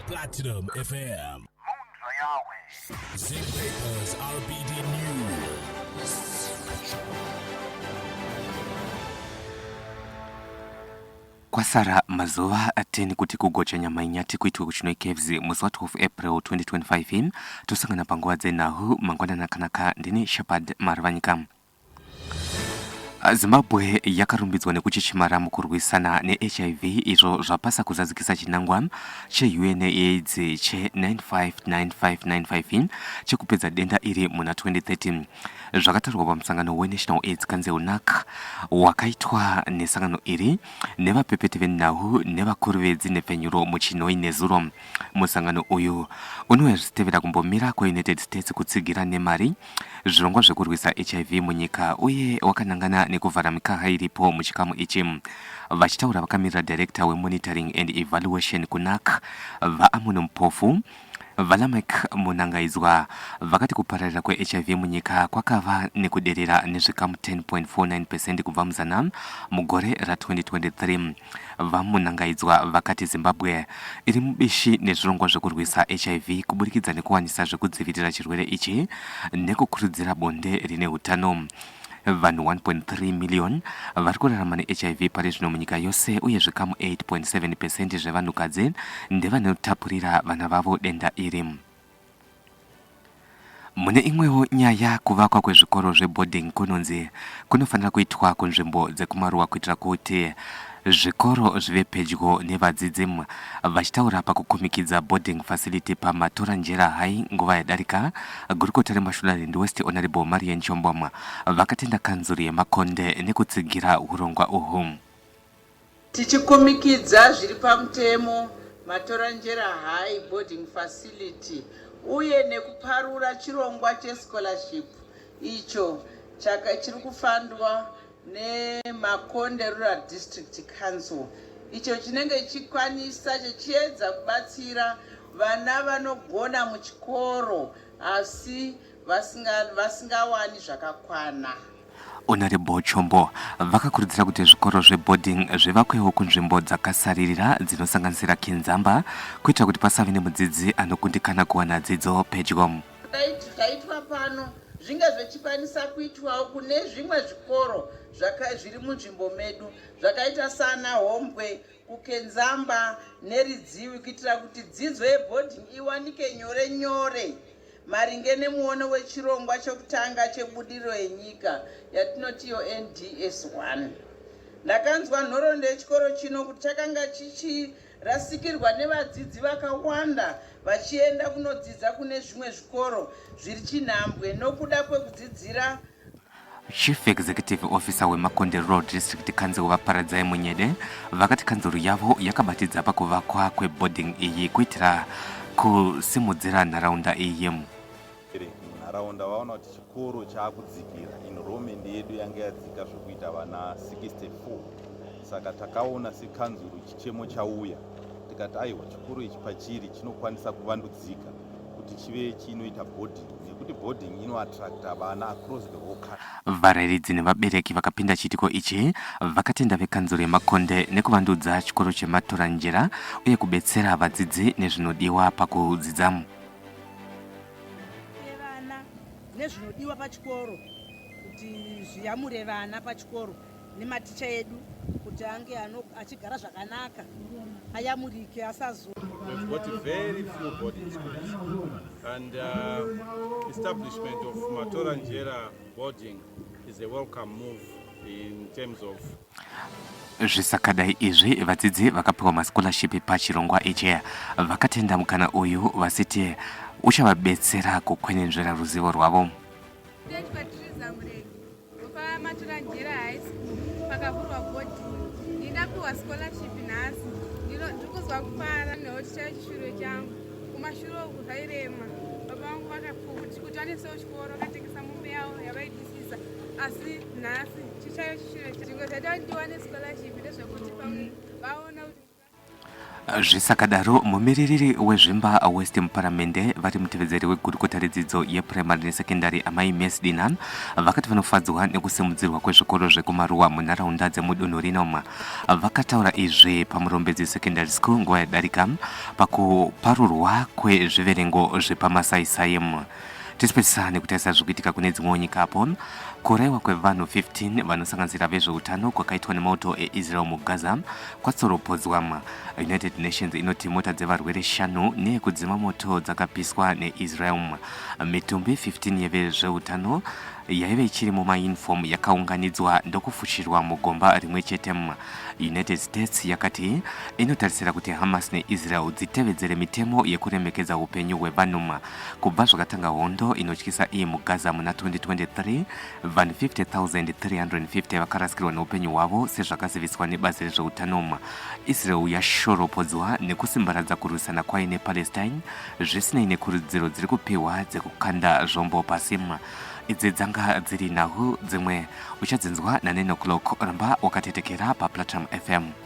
Platinum FM. Zim Papers RBD News. Kwasara mazuva 10 kuti kugocha nyama inyati kuitwe kuChinhoyi Caves musi wa12 April 2025. Tosangana panguva dzenhau mangwanani akanaka. Ndini Shepard Marivanyika. Zimbabwe yakarumbidzwa nekuchichimara mukurwisana neHIV, izvo zvapasa kuzadzikisa chinangwa cheUNAIDS che959595 chekupedza denda iri muna 2030. Zvakataurwa pamusangano weNational AIDS Council, NAC, wakaitwa nesangano iri nevapepeti venhau nevakuru vedzinhepfenyuro muChinhoyi nezuro. Musangano uyu unouya zvichitevera kumbomira kweUnited States kutsigira nemari zvirongwa zvekurwisa HIV munyika uye wakanangana nekuvhara mikaha iripo muchikamu ichi. Vachitaura vakamirira director weMonitoring and Evaluation kuNAC, VaAmon Mpofu, VaLameck Munangaidzwa vakati kupararira kweHIV munyika kwakava nekuderera nezvikamu 10.49% kubva muzana mugore ra2023. VaMunangaidzwa vakati Zimbabwe iri mubishi nezvirongwa zvekurwisa HIV kuburikidza nekuwanisa zvekudzivirira chirwere ichi nekukurudzira bonde rine utano. Vanhu 1.3 million vari kurarama neHIV pari zvino munyika yose uye zvikamu 8.7% zvevanhukadzi ndevanotapurira vana vavo denda iri. Mune imwewo nyaya, kuvakwa kwezvikoro zveboarding kunonzi kunofanira kuitwa kunzvimbo dzekumaruwa kuitira kuti zvikoro zvive pedyo nevadzidzi. Vachitaura pakukumikidza boarding facility paMatoranjera High nguva yadarika, gurukota reMashonaland West Honourable Marian Chombo vakatenda kanzuru yeMakonde nekutsigira hurongwa uhu. Tichikumikidza zviri pamutemo Matoranjera High boarding facility uye nekuparura chirongwa chescholarship icho chiri kufandwa neMakonde Rural District Council, icho chinenge chikwanisa chichiedza kubatsira vana vanogona muchikoro asi vasingawani zvakakwana. Honorable Chombo vakakurudzira kuti zvikoro zveboarding zvivakwewo kunzvimbo dzakasaririra dzinosanganisira Kinzamba kuitira kuti pasave nemudzidzi anokundikana kuwana dzidzo pedyo. Zvaitwa pano zvinge zvichikwanisa kuitwawo kune zvimwe zvikoro zviri munzvimbo medu zvakaita sana Hombwe, kuKenzamba neRidziwi, kuitira kuti dzidzo yeboarding iwanike nyore nyore maringe nemuono wechirongwa chokutanga chebudiriro yenyika yatinotiyo NDS 1. Ndakanzwa nhoroondo yechikoro chino kuti chakanga chichirasikirwa nevadzidzi vakawanda vachienda kunodzidza kune zvimwe zvikoro zviri chinhambwe nokuda kwekudzidzira. Chief Executive Officer weMakonde Rural District Council, VaParadzai Munyede, vakati kanzuru yavo yakabatidza pakuvakwa kweboarding iyi kuitira kusimudzira nharaunda iyi. Munharaunda vaona kuti chikoro chaakudzikira, enrollment yedu yanga yadzika zvokuita vana 64, saka takaona sekanzuru chichemo chauya, tikati aiwa, chikoro ichi pachiri chinokwanisa kuvandudzika kuti chive chinoita boarding, nekuti boarding inoattracta vana across the whole country. Varairidzi nevabereki vakapinda chiitiko ichi vakatenda vekanzuru yeMakonde nekuvandudza chikoro cheMatoranjera uye kubetsera vadzidzi nezvinodiwa pakudzidza. Vana nezvinodiwa pachikoro kuti zviyamure vana pachikoro nematicha edu kuti ange achigara zvakanaka, ayamurike asazo. We've got very few boarding schools, and establishment of Matoranjera boarding is a welcome move in terms of Zvisakadai izvi, vadzidzi vakapiwa mascholarship pachirongwa ichi vakatenda mukana uyu vasiti uchavabetsera kukwenenzvera ruzivo rwavo. Patriza Mureki wepamatoranjera High School pakavhurwa boarding, ndindapiwa scholarship nhasi. Ndiri kuzwa kufara nekuti chaive chishure changu. Kumashure uku zvairema, baba vangu kuti vanesewo chikoro vakatengesa mombe yavo yavaidisisa, asi nhasi chichaive chishure. Zvimwe zvaita kuti ndiwane scholarship ndezvekuti pamwe vaona kuti Zvisakadaro, mumiririri weZvimba West muparamende vari mutevedzeri wegurukota redzidzo yepuraimari nesekendari Amai Mercy Dinha vakati vanofadzwa nekusimudzirwa kwezvikoro zvekumaruwa munharaunda dzemudunhu rino. Vakataura izvi paMurombedzi Secondary School nguva yadarika pakuparurwa kwezviverengo zvepamasaisai. Tichipedzisa nekutarisa zviri kuitika kune dzimwewo nyika apo kuurayiwa kwevanhu 15 vanosanganisira vezveutano kwakaitwa nemauto eIsrael muGaza kwatsoropodzwa. United Nations inoti mota dzevarwere shanu neyekudzima moto dzakapiswa neIsrael. Mitumbi 15 yevezveutano yaive ichiri mumayunifomu yakaunganidzwa ndokufushirwa mugomba rimwe chete. United States yakati inotarisira kuti Hamas neIsrael dzitevedzere mitemo yekuremekedza upenyu hwevanhu. Kubva zvakatanga hondo inotyisa iyi muGaza muna 2023, vanhu 50,350 vakarasikirwa neupenyu hwavo sezvakaziviswa nebazi rezveutano. Israel yashoropodzwa nekusimbaradza kurwisana kwayo nePalestine zvisinei nekurudziro dziri kupihwa dzekukanda zvombo pasi. Idzi dzanga dziri nhau dzimwe uchadzinzwa na 9 o'clock. Ramba wakatetekera paPlatinum FM.